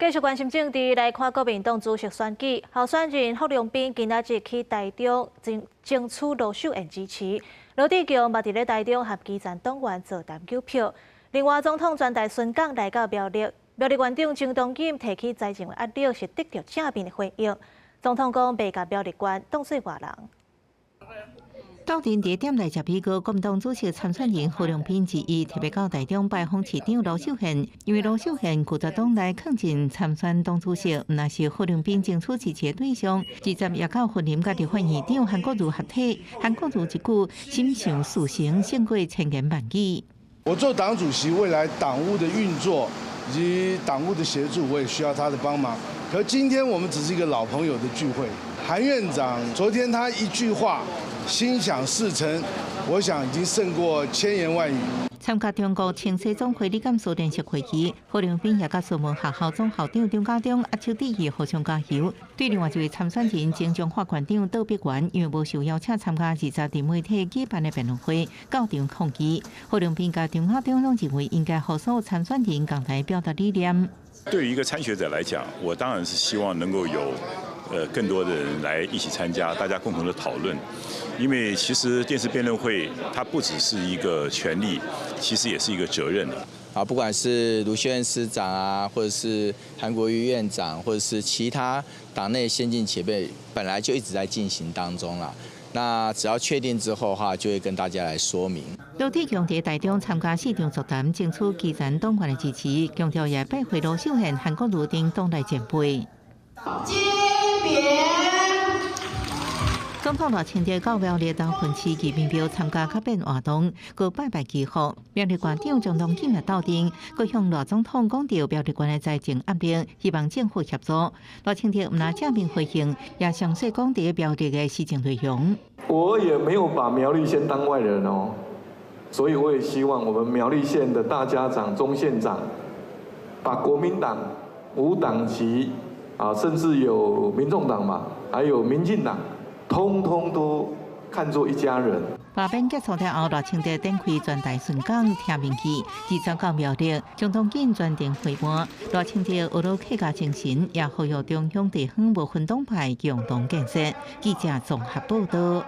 繼續關心政治，來看國民黨主席選舉，候選人郝龍斌今仔日去台中爭爭取盧秀燕支持，羅智強嘛佇咧台中和基層黨員座談糾票。另外，總統轉台巡講來到苗栗，苗栗縣長張東錦提起財政壓力，是得著正面的回應。總統講袂共苗栗縣當做外人。鬥陣佇店內食米糕，國民黨主席參選人侯龍斌之一，特別到台中拜訪市長盧秀燕，因為盧秀燕拒絕黨內抗戰參選黨主席，毋但是侯龍斌爭取支持的對象，直接也到雲林佮立法院長韓國瑜合體，韓國瑜一句心想事成勝過千言萬語。我做黨主席，未來黨務的運作以及黨務的協助，我也需要他的幫忙。可今天我們只是一個老朋友的聚會。韓院長昨天他一句話，心想事成，我想已經勝過千言萬語。參加中國青社總會理監事聯席會議，侯龍斌也佮蘇門學校總校長張家忠握手致意，互相加油。對另外一位參選人前彰化縣長杜碧元，因為無受邀請參加20日媒體舉辦的辯論會，到場抗議。侯龍斌佮張家忠攏認為應該予所有參選人共台表達理念。對於一個參選者來講，我當然是希望能夠有更多的人來一起參加，大家共同的討論。因為其實電視辯論會，它不只是一個權利，其實也是一個責任。啊，不管是盧秀燕市長啊，或者是韓國瑜院長，或者是其他黨內先進前輩，本來就一直在進行當中啦。那只要確定之後的話，就會跟大家來說明。羅智強佇台中參加四場座談，爭取基層黨員的支持，強調也拜會盧秀燕、韓國瑜等黨內前輩。金扁。總統賴清德到苗栗頭份市義民廟參加卡變活動，閣拜拜祈福。苗栗縣長張東錦也到場，閣向賴總統講著苗栗縣的財政壓力，希望政府協助。賴清德毋但正面回應，也詳細講著苗栗的施政內容。我也沒有把苗栗縣當外人哦，所以我也希望我們苗栗縣的大家長、鍾縣長，把國民黨無黨籍啊，甚至有民眾黨嘛，還有民進黨，通通都看作一家人。罷免結束了後，賴清德展開全台巡講聽民意，20到苗栗，張東錦全程陪伴。賴清德學了客家精神，也呼籲中央地方無分黨派共同建設。記者綜合報道。